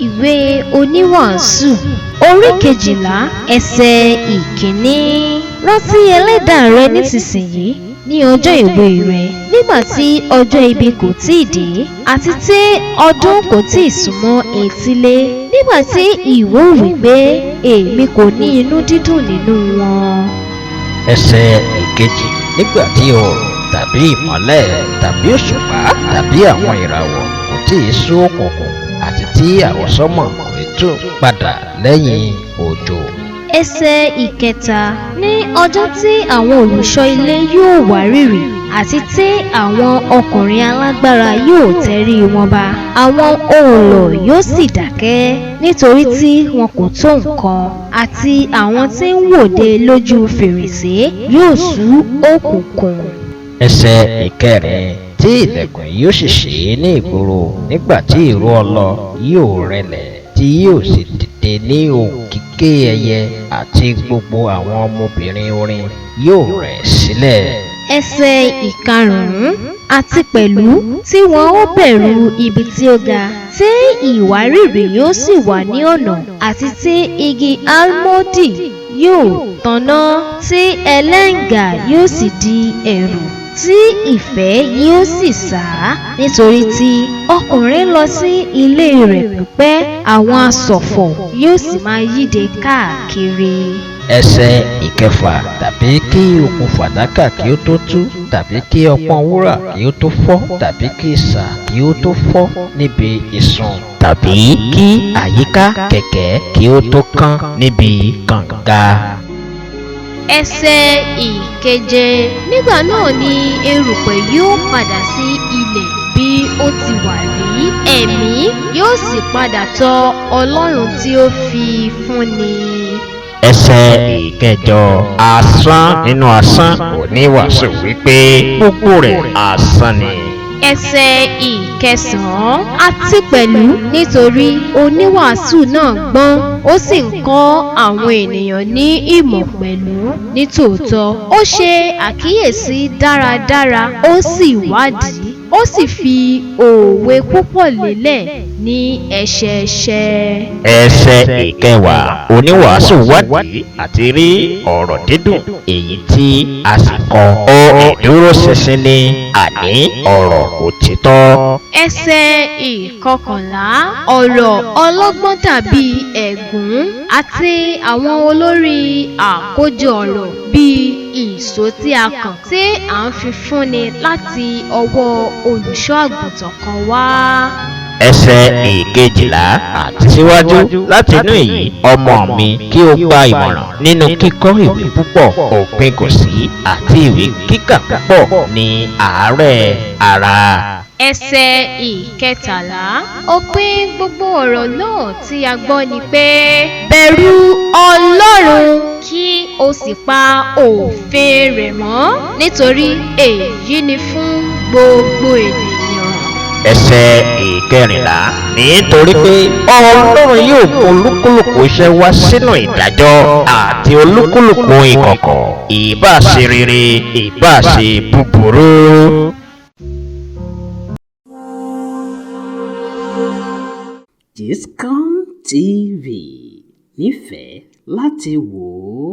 Ìwé Oníwàásù orí 12 ẹsẹ̀ 1. Rántí ẹlẹ́dàá rẹ nísinsìnyí ní ọjọ́ èwe rẹ, nígbà tí ọjọ́ ibi kò tíì dé, àti tí ọdún kò tíì súnmọ́ etílé, nígbà tí ìwọ wí pé, èmi kò ní inú dídùn nínú wọn. Ẹsẹ̀ 2. Nígbà tí oòrùn tàbí ìmọ́lẹ̀ tàbí òṣùpá tàbí àwọn ìràwọ̀ kò tíì sú òkùnkùn, àti tí àwọsánmọ̀ kò tún padà lẹ́yìn òjò. Ẹsẹ̀ 3. Ní ọjọ́ tí àwọn olùṣọ́ ilé yóò wárìrì, àti tí àwọn ọkùnrin alágbára yóò tẹrí wọn ba, àwọn òǹlò yóò sì dákẹ́, nítorí tí wọn kò tó nǹkan, àti àwọn tí ń wòde lójú fèrèsé yóò sú òkùnkùn. Ẹsẹ̀ 4. Tí ilẹ̀kùn yóò sì ṣí ní ìgboro, nígbà tí ìró ọlọ yóò rẹlẹ̀, tí yóò sì dìde ní ohùn kíké ẹyẹ, àti gbogbo àwọn ọmọbìnrin orin yóò rẹ̀ sílẹ̀. Ẹsẹ̀ 5. Àti pẹ̀lú tí wọn ó bẹ̀rù ibi tí ó ga, tí ìwárìrì yóò sì wà ní ọ̀nà, àti tí igi álmọ́ndì yóò tanná, tí ẹlẹ́ǹgà yóò sì di ẹ̀rù, tí ìfẹ́ yóò sì sá, nítorí tí ọkùnrin lọ sí ilé rẹ̀ pípẹ́, àwọn aṣọ̀fọ̀ yóò sì máa yíde káàkiri. Ẹsẹ̀ 6. Tàbí kí okùn fàdákà kí ó tó tú, tàbí kí ọpọ́n wúrà kí ó tó fọ́, tàbí kí isà kí ó tó fọ́ níbi ìsun, tàbí kí àyíká kẹ̀kẹ́ kí ó tó kán níbi kànga. Ẹsẹ̀ 7. Nígbà náà ni erùpẹ̀ yóò padà sí ilẹ̀ bí ó ti wà rí, ẹ̀mí yóò sì padà tọ Ọlọ́run tí ó fi fúnni. Ẹsẹ̀ 8. Asán nínú asán, oníwàásù wípé gbogbo rẹ̀ asán ni. Ẹsẹ̀ 9. Àti pẹ̀lú nítorí oníwàásù náà gbọ́n, ó sì ń kọ́ àwọn ènìyàn ní ìmọ̀ pẹ̀lú. Nítòótọ́, ó ṣe àkíyèsí dáradára, ó sì wádìí, ó sì fi òwe púpọ̀ lélẹ̀ ní ẹsẹẹsẹ. Ẹsẹ̀ 10. Oníwàásù wádìí àti rí ọ̀rọ̀ dídùn, èyí tí a sì kọ. Ó ìdúróṣinṣin ni, àní ọ̀rọ̀ òtítọ́. Ẹsẹ̀ 11. Ọ̀rọ̀ ọlọ́gbọ́n dàbí ẹ̀gún, àti àwọn olórí àkójọ ọ̀rọ̀ bí ìṣó tí a kàn, tí à ń fi fúnni láti ọwọ́ olùṣọ́ àgùntàn kan wá. Ẹsẹ̀ 12. Àti síwájú láti inú èyí, ọmọ mi, kí o gba ìmọ̀ràn nínú kíkọ́ ìwé púpọ̀, òpin kò sí, àti ìwé kíkà púpọ̀ ní àárẹ̀ ara. Ẹsẹ̀ 13. Òpin gbogbo ọ̀rọ̀ náà tí a gbọ́ ni pé, bẹ̀rù Ọlọ́run kí o sì pa òfin rẹ̀ mọ́, nítorí èyí ni fún gbogbo ènìyàn. Ẹsẹ̀ 14. Nítorí pé Ọlọ́run yóò mú olúkúlùkù iṣẹ́ wá sínú ìdájọ́, àti olúkúlùkù ìkọ̀kọ̀, ìbá ṣe rere, ìbá ṣe búburú. Gistcom TV nífẹ̀ẹ́ láti wò ó.